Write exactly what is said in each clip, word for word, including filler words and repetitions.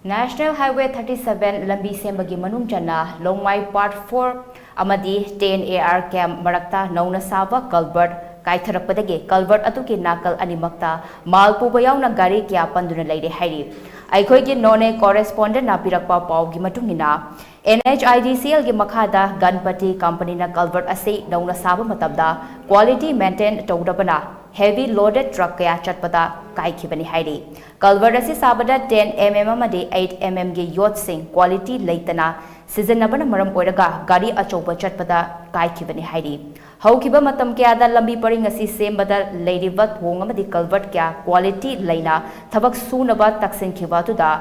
National Highway thirty seven ꯂꯝꯕꯤ ꯁꯦꯝꯕꯒꯤ ꯃꯅꯨꯡ ꯆꯟꯅ ꯂꯣꯡꯃꯥꯏ Part four ꯑꯃꯗꯤ ten A R camp ꯃꯔꯛꯇ ꯅꯧꯅ ꯁꯥꯕ culvert ꯀꯥꯏꯊꯔꯛꯄꯗꯒꯤ culvert ꯑꯗꯨꯒꯤ ꯅꯥꯀꯜ ꯑꯅꯤꯃꯛꯇ ꯃꯥꯜ ꯄꯨꯕ ꯌꯥꯎꯅ ꯒꯥꯔꯤ ꯀꯌꯥ ꯄꯟꯗꯨꯅ ꯂꯩꯔꯦ ꯍꯥꯏꯔꯤ꯫ ꯑꯩꯈꯣꯏꯒꯤ ꯅꯣꯅꯦ correspondent ꯅ ꯄꯤꯔꯛꯄ ꯄꯥꯎꯒꯤ ꯃꯇꯨꯡ ꯏꯟꯅ, N H I D C L ꯒꯤ ꯃꯈꯥꯗ ꯒꯟꯄꯇꯤ company ꯅ culvert ꯑꯁꯤ ꯅꯧꯅ ꯁꯥꯕ ꯃꯇꯝꯗ quality maintain ꯇꯧꯗꯕꯅ heavy loaded truck ꯀꯌꯥ ꯆꯠꯄꯗ ꯀꯥꯏꯈꯤꯕꯅꯤ ꯍꯥꯏꯔꯤ꯫ Culvert ꯑꯁꯤ ꯁꯥꯕꯗ ten M M ꯑꯃꯗꯤ eight M M ꯒꯤ ꯌꯣꯠꯁꯤꯡ quality ꯂꯩꯇꯅ ꯁꯤꯖꯤꯟꯅꯕꯅ ꯃꯔꯝ ꯑꯣꯏꯔꯒ ꯒꯥꯔꯤ ꯑꯆꯧꯕ ꯆꯠꯄꯗ ꯀꯥꯏꯈꯤꯕꯅꯤ ꯍꯥꯏꯔꯤ꯫ ꯍꯧꯈꯤꯕ ꯃꯇꯝ ꯀꯌꯥꯗ ꯂꯝꯕꯤ ꯄꯔꯤꯡ ꯑꯁꯤ ꯁꯦꯝꯕꯗ ꯂꯩꯔꯤꯕ ꯊꯣꯡ ꯑꯃꯗꯤ culvert ꯀꯌꯥ quality ꯂꯩꯅ ꯊꯕꯛ ꯁꯨꯅꯕ ꯇꯛꯁꯤꯟꯈꯤꯕ ꯑꯗꯨꯗ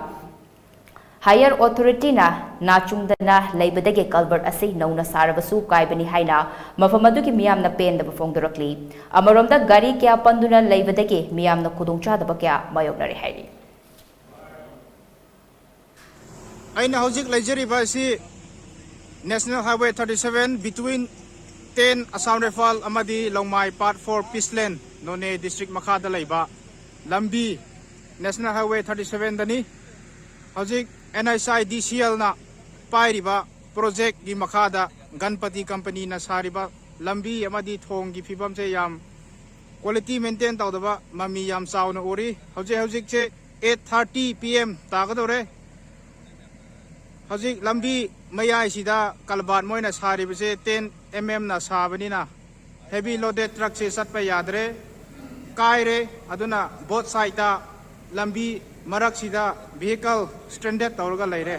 higher authority ꯅ ꯅꯥꯆꯨꯡꯗꯅ ꯂꯩꯕꯗꯒꯤ culvert ꯑꯁꯤ ꯅꯧꯅ ꯁꯥꯔꯕꯁꯨ ꯀꯥꯏꯕꯅꯤ ꯍꯥꯏꯅ ꯃꯐꯝ ꯑꯗꯨꯒꯤ ꯃꯤꯌꯥꯝꯅ ꯄꯦꯟꯗꯕ ꯐꯣꯡꯗꯣꯔꯛꯂꯤ꯫ ꯑꯃꯔꯣꯝꯗ ꯒꯥꯔꯤ ꯀꯌꯥ ꯄꯟꯗꯨꯅ ꯂꯩꯕꯗꯒꯤ ꯃꯤꯌꯥꯝꯅ ꯈꯨꯗꯣꯡꯆꯥꯗꯕ ꯀꯌꯥ ꯃꯥꯌꯣꯛꯅꯔꯦ ꯍꯥꯏꯔꯤ꯫ ꯑꯩꯅ ꯍꯧꯖꯤꯛ ꯂꯩꯖꯔꯤꯕ ꯑꯁꯤ National Highway thirty seven between ten Assam Rifle ꯑꯃꯗꯤ ꯂꯣꯡꯃꯥꯏ Part four Peace Lane, ꯅꯣꯅꯦ district ꯃꯈꯥꯗ ꯂꯩꯕ ꯂꯝꯕꯤ National Highway thirty seven ꯗꯅꯤ꯫ ꯍꯧꯖꯤꯛ N H I D C L ꯅ ꯄꯥꯏꯔꯤꯕ project ꯀꯤ ꯃꯈꯥꯗ ꯒꯟꯄꯇꯤ company ꯅ ꯁꯥꯔꯤꯕ ꯂꯝꯕꯤ ꯑꯃꯗꯤ ꯊꯣꯡꯒꯤ ꯐꯤꯕꯝꯁꯦ ꯌꯥꯝ quality maintain ꯇꯧꯗꯕ ꯃꯃꯤ ꯌꯥꯝ ꯆꯥꯎꯅ ꯎꯔꯤ꯫ ꯍꯧꯖꯤꯛ ꯍꯧꯖꯤꯛꯁꯦ eight thirty P M ꯇꯥꯒꯗꯧꯔꯦ꯫ ꯍꯧꯖꯤꯛ ꯂꯝꯕꯤ ꯃꯌꯥꯏꯁꯤꯗ culvert ꯃꯣꯏꯅ ꯁꯥꯔꯤꯕꯁꯦ ten M M ꯅ ꯁꯥꯕꯅꯤꯅ heavy loaded truck ꯁꯦ ꯆꯠꯄ ꯌꯥꯗ꯭ꯔꯦ, ꯀꯥꯏꯔꯦ꯫ ꯑꯗꯨꯅ both side ꯇ ꯂꯝꯕꯤ ꯃꯔꯛꯁꯤꯗ vehicle stranded ꯇꯧꯔꯒ ꯂꯩꯔꯦ꯫